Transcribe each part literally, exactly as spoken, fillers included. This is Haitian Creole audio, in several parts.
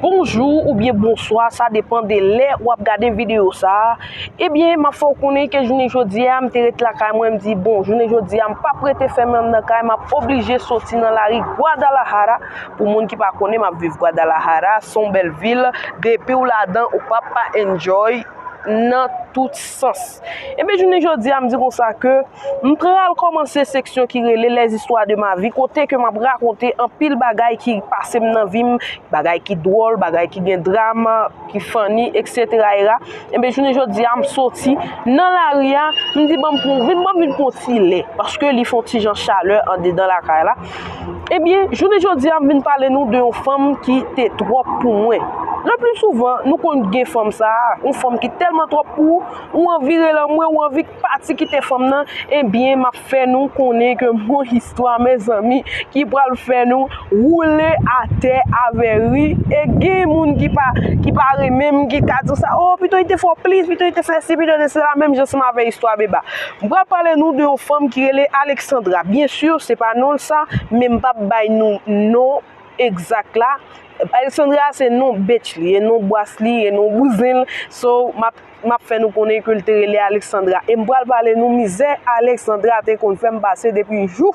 Bonjou oubyen bonswa, sa depann de lè w ap gade videyo sa a. Ebyen, m ap fè w konnen ke jounen jodi a, m te ret lakay mwen, m di, bon, jounen jodi a, m p ap rete fèmen anndan kay, m ap oblije soti nan lari Guadalajara. Pou moun ki pa konnen, m ap viv Guadalajara, se yon bèl vil. Depi w ladan, ou p ap pa enjoy nan tout sans. Ebyen, jounen jodi a, m di konsa ke m pral kòmanse seksyon ki rele Les histoires de ma vie, kote ke m ap rakonte anpil bagay ki pase m nan vi m, bagay ki dwòl, bagay ki gen dram, ki funny, et cetera. Ebyen, jounen jodi a, m soti nan lari a, m di, ban m pran, vin, ban m vin pran ti lè, paske li fè yon ti jan chalè andedan lakay la. Ebyen, jounen jodi a, m vin pale nou de yon fanm ki te twòp pou mwen. Le pli souvan, nou konn gen fanm sa a, yon fanm ki tèlman twòp pou ou, ou anvi rele anmwe, ou anvi pati kite fanm nan, ebyen, m ap fè nou konnen ke mon istwa, mezanmi, ki pral fè nou woule atè avè ri. E gen moun ki pa, ki pa renmen m, ki ka di sa, oh, pito li te fè w plis, pito li te fè si, pito li te fè sela, menm jan ansanm avè istwa Beba. M pral pale nou de yon fanm ki rele Alexandra. Byen si, se pa non l sa, men m p ap bay nou non egzak la. Alexandra se non bitch li, e non bwas li, e non bouzen l. So, m ap, m ap fè nou konnen ke l te rele Alexandra. E m pral pale nou mizè Alexandra te konn fè m pase depi jou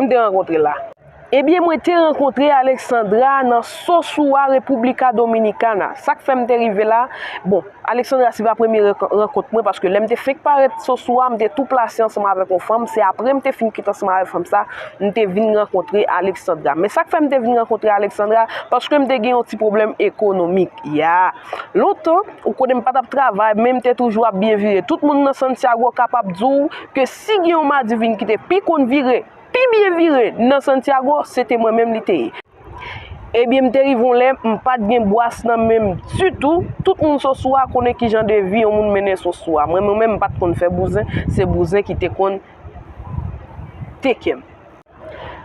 m te rankontre l la. Ebyen, mwen te rankontre Alexandra nan Sosua, República Dominicana. Sa k fè m te rive la, bon, Alexandra se pa premye rank-, rankont mwen, paske lè m te fenk parèt Sosua, m te tou plase ansanm avèk yon fanm. Se apre m te fin kite ansanm avèk fanm sa, m te vin rankontre Alexandra. Men sa k fè m te vin rankontre Alexandra, paske m te gen yon ti pwoblèm ekonomik. Ya. Lontan, ou konnen m pa t ap travay, men m te toujou ap byen vire. Tout moun nan Santiago kapab di w ke si gen yon madivin ki te pi konn vire, pi byen vire nan Santiago, se te mwen menm li te ye. Ebyen, m te rive yon lè, m pa t gen bwas nan men m ditou. Tout moun Sosua konnen ki jan de vi yon moun mennen Sosua. Mwen, mwen menm, m pa t konn fè bouzen, se bouzen ki te konn teke m.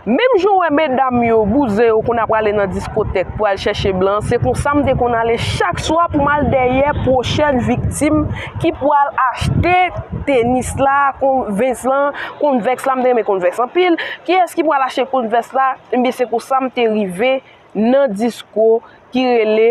Menm jan w wè medam yo, bouzen yo konn ap prale nan diskotèk pou al chèche blan, se konsa m te konn ale chak swa pou m al dèyè pwochèn viktim ki pral achte tenis la, Converse lan, Converse la, m te renmen Converse anpil. Kiyès ki pral achte Converse la? Ebyen, se konsa m te rive nan disko ki rele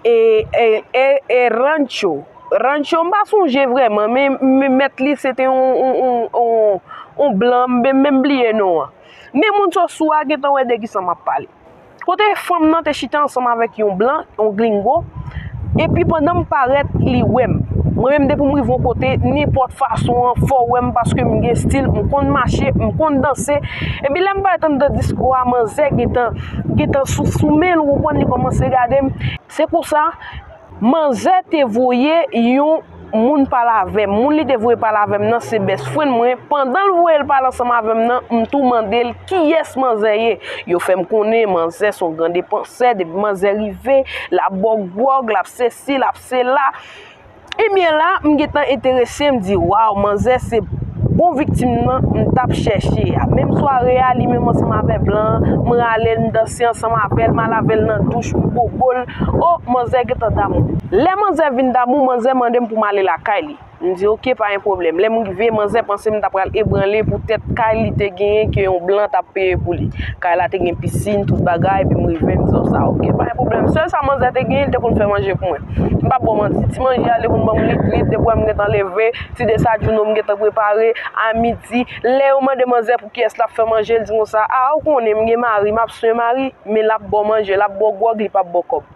e, e, e, e Rancho. Rancho, m pa sonje vrèman, men, men mèt li se te yon, yon, yon, yon, yon blan, m, men m bliye non an. Men moun Sosua gentan wè de kisa m ap pale. Kote fanm nan te chita ansanm avèk yon blan, yon gringo, epi pandan m parèt, li wè m. Mwen menm, depi m rive yon kote, nenpòt fason an, fò w wè m paske m gen stil, m konn mache, m konn danse. Epi lè m parèt anndan disko a, manzè gentan, gentan sou, sou men l, ou konprann, li kòmanse gade m. Se konsa, manzè te voye yon moun pale avè m. Moun li te voye pale avè m nan se best friend mwen. Pandan l voye l pale ansanm avè m nan, m tou mande l kiyès manzè ye. Yo fè m konnen manzè se yon gran depansè. Depi manzè rive, l ap ba w gwòg, l ap sesi, l ap sela. Ebyen la, m gentan enterese, m di, waw, manzè se bon viktim nan m t ap chèche a. Menm sware a, li menm ansanm avè blan an, m rale l, m danse ansanm avè l, m al avè l nan douch, m bobo l. O, manzè gentan damou. Lè manzè vin damou, manzè mande m pou m ale lakay li. M di, oke, pa gen pwoblèm. Lè m rive, manzè panse m ta pral ebranle poutèt kay li te genyen ke yon blan t ap peye pou li. Kay la te gen pisin, tout bagay, epi m rive, m di, o, sa oke, pa gen pwoblèm. Sèl sa manzè te genyen, li te konn fè manje pou mwen. M p ap ba w manti, ti manje a, li te konn ban m lit, lit, depi m gentan leve, ti desayouno m gentan prepare, a midi, lè yo mande manzè pou kiyès l ap fè manje, l di konsa, a, ou konnen, m gen mari, m ap swen mari, men l ap ba w manje, l ap ba w gwòg, li p ap ba w kòb.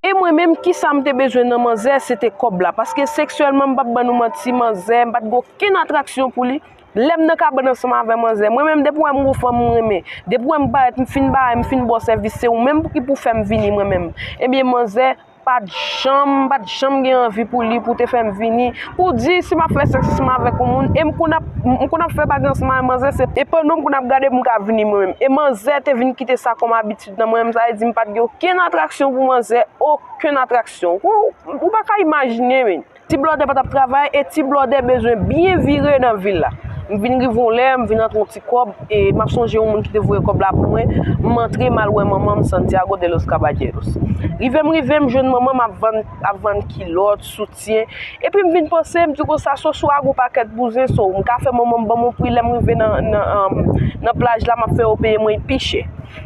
E mwen menm, kisa m te bezwen nan manzè, se te kòb la. Paske seksyèlman, m p ap ban nou manti, manzè, m pa t gen okenn atraksyon pou li. Lè m nan kabann ansanm avè manzè, mwen menm, depi w wè m gon fanm m renmen, depi w wè m parèt, m fin bay, m fin ba w sèvis, se ou menm pou ki pou fè m vini, mwen menm. Ebyen, manzè pa t janm, m pa t janm gen anvi pou li, pou te fè m vini. Pou di, si m ap fè sèks ansanm avèk yon moun, e m konn ap, m konn ap fè bagay ansanm avè manzè, se, e pandan m konn ap gade pou m ka vini mwen menm. E manzè te vin kite sa kòm abitid nan mwen menm, sa vle di m pa t gen okenn atraksyon pou manzè, okenn atraksyon. Ou, ou pa ka imajine, men. Ti blòdè pa t ap travay e ti blòdè bezwen byen vire nan vil la. M vin rive yon lè, m vin antre yon ti kòb, e m ap sonje yon moun ki te voye kòb la pou mwen. M antre, m al wè manman m, Santiago de los Caballeros. Rive m rive, m jwenn manman m ap vann, ap vann kilòt, soutyen. Epi m vin panse, m di konsa, Sosua gen yon pakèt bouzen, so m ka fè manman m ban m yon pri lè m rive nan, nan, nan plaj la, m ap fè yo peye mwen pi chè.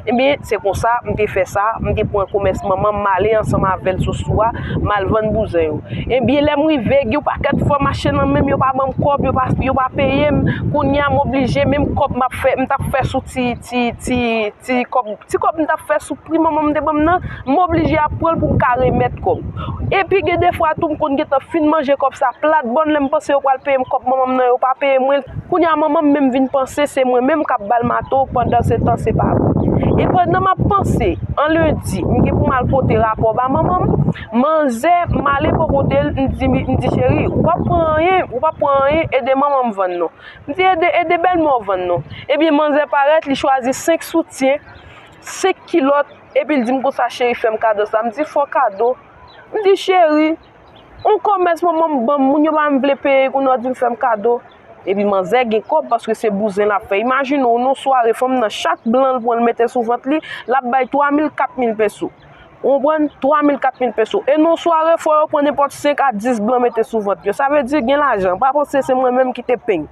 Ebyen, se konsa, m te fè sa, m te pran komès manman m, m ale ansanm avè l Sosua, m al vann bouzen yo. Ebyen, lè m rive, gen yon pakèt fwa m achte nan men m, yo pa ban m kòb, yo pa, yo pa peye m. Kounye a, m oblije, menm kòb m ap fè, m t ap fè sou ti, ti, ti, ti kòb, ti kòb m t ap fè sou pri manman m te ban m nan, m oblije ap pran l pou m ka remèt kòb. Epi, gen de fwa tou, m konn gentan fin manje kòb sa plat, bòn lè m panse yo pral peye m kòb manman m nan, yo pa peye mwen. Kounye a, manman m menm vin panse se mwen menm k ap ba l mato, pandan se tan se pa vre. E pandan m ap panse, an lendi, m gen pou m al pote rapò ba manman m, manzè, m ale bò kote l, m di, m di, cheri, ou p ap pran anyen, ou p ap pran anyen, ede manman m vann non. M di, ede, ede bèlmè w vann non. Ebyen, manzè parèt, li chwazi senk soutyen, senk kilòt, epi l di m konsa, cheri, fè m kado sa. M di, fò kado. M di, cheri, yon kòmès manman m ban m, moun yo pa menm vle peye, kounye a w di m fè m kado. Epi manzè gen kòb paske se bouzen l ap fè. Imajine w, nan sware, fanm nan, chak blan l pran l mete sou vant li, l ap bay twa mil, kat mil peso. Ou konprann? Twa mil, kat mil peso. E nan sware, fò yo pran nenpòt senk a dis blan mete sou vant yo. Sa vle di gen lajan. Pa panse se mwen menm ki te peny.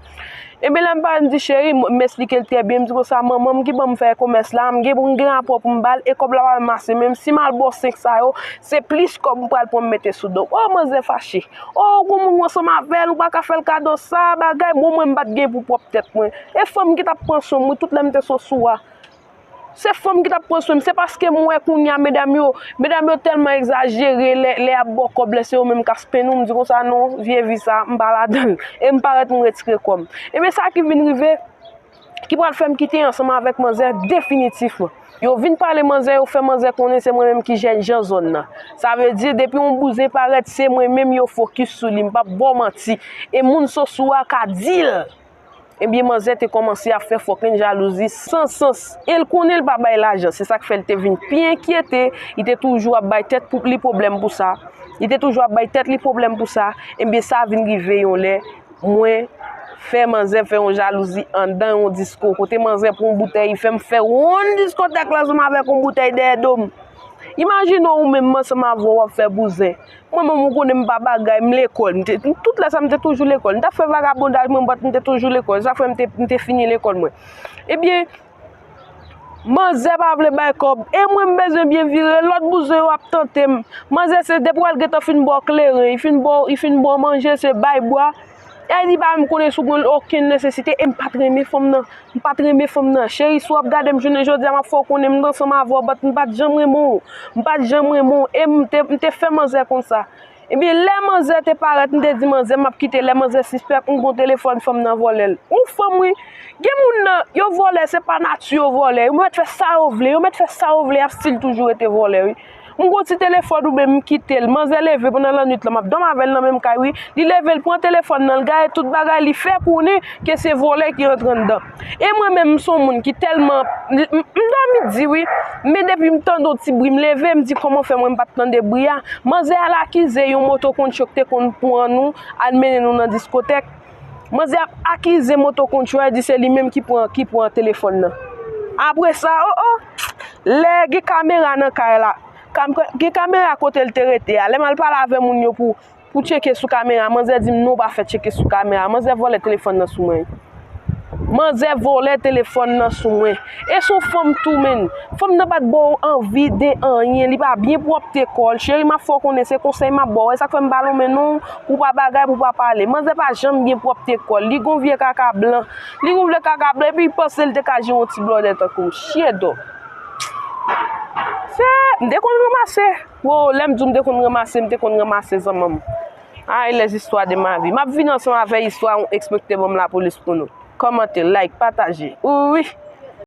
Ebyen, lè m pale, m di, cheri, m, m esplike l trè byen. M di konsa, manman m ki ban m fè kòmès la, m gen pou m gen rapò pou m ba l, e kòb la pa menm ase menm. Si m al ba w senk sa yo, se plis kòb m pral pran m mete sou do m. O, manzè fache. O, gon moun ou ansanm avè l, ou pa ka fè l kado sa, bagay. Bon, mwen, m pa t gen pou pwòp tèt mwen. E fanm ki t ap pran swen m, wi, tout lè m te Sosua. Se fanm ki t ap pran swen m. Se paske m wè kounye a medam yo, medam yo tèlman egzajere lè, lè y ap ba w kòb, lè se yo menm k ap spenn ou, m di konsa non, vye vi sa, m pa ladan l. E m parèt m retire kò m. Ebyen sa ki vin rive, ki pral fè m kite ansanm avèk manzè definitivman. Yo vin pale manzè, yo fè manzè konnen se mwen menm ki jènjan zòn nan. Sa vle di, depi yon bouzen parèt, se mwen menm yo fokis sou li, m p ap ba w manti. E moun Sosua ka di l. Ebyen, manzè te kòmanse ap fè fòkenn jalouzi san sans. E l konnen l pa bay lajan. Se sa k fè l te vin pi enkyete. Li te toujou ap bay tèt pou, li pwoblèm pou sa. Li te toujou ap bay tèt li pwoblèm pou sa. Ebyen, sa vin rive yon lè, mwen fè manzè fè yon jalouzi anndan yon disko. Kote manzè pran yon boutèy, li fè m fè wonn diskotèk la ansanm avèk yon boutèy dèyè do m. Imajine w, ou menm ansanm avè w, w ap fè bouzen. Mwen menm, ou konnen m pa bagay, m lekòl. M te, tout lè sa, m te toujou lekòl. M t ap fè vagabondaj mwen, but m te toujou lekòl. Sa fè m te, m te fini lekòl mwen. Ebyen, manzè pa vle bay kòb. E mwen, m bezwen byen vire. Lòt bouzen yo ap tante m. Manzè, se depi w al gentan fin ba w kleren, li fin ba w, li fin ba w manje, se bay bwa. E li pa menm konnen si w gen okenn nesesite. E m pa t renmen fanm nan. M pa t renmen fanm nan. Cheri, si w ap gade m jounen jodi a, m ap fè w konnen m t ansanm avè w, but m pa t janm renmen w. M pa t janm renmen w. E m te, m te fè manzè konsa. Ebyen, lè manzè te parèt, m te di manzè m ap kite. Lè manzè sispèk, m gon telefòn fanm nan vòlè l. Yon fanm, wi. Gen moun nan, yo vòlè, se pa nati yo vòlè. Yo mèt fè sa yo vle, yo mèt fè sa yo vle, y ap still toujou rete vòlè, wi. M gon ti telefòn ou menm, m kite l. Manzè leve pandan lannwit lan, m ap dòmi avè l nan menm kay, wi. Li leve, l pran telefòn nan, l gaye tout bagay, li fè konnen ke se vòlè ki antre anndan. E mwen menm, m se yon moun ki tèlman, m, m, m dòmi di, wi. Men depi m tande yon ti bri, m leve, m di, kòman fè mwen m pa t tande bri a? Manzè al akize yon motokoncho ki te konn pran nou, al mennen nou nan diskotèk. Manzè ap akize motokoncho a, di se li menm ki pran, ki pran telefòn nan. Apre sa, o, o, lè gen kamera nan kay la, kam-, gen kamera kote l te rete a, lè m al pale avè moun yo pou, pou tcheke sou kamera, manzè di m non, w pa fè tcheke sou kamera. Manzè vòlè telefòn nan sou mwen. Manzè vòlè telefòn nan sou mwen. E se yon fanm tou, menn. Fanm nan pa t ba w anvi de anyen. Li pa byen pwòpte kò l. Cheri, m ap fè w konnen se konsèy m ap ba w. E sa k fè m pa lonmen non w, pou w pa bagay, pou w pa pale. Manzè pa janm byen pwòpte kò l. Li gon vye kaka blan. Li gon vye kaka blan, epi li panse l te ka jere yon ti blòdè tankou m. Chedò. Se, m te konn ranmase. Wo, lè m di w m te konn ranmase, m te konn ranmase zanmanm. Ay, les histoires de ma vie. M ap vin ansanm avè istwa yon ekspektè ban m lapolis pou nou. Kòmante, like, pataje. Wi.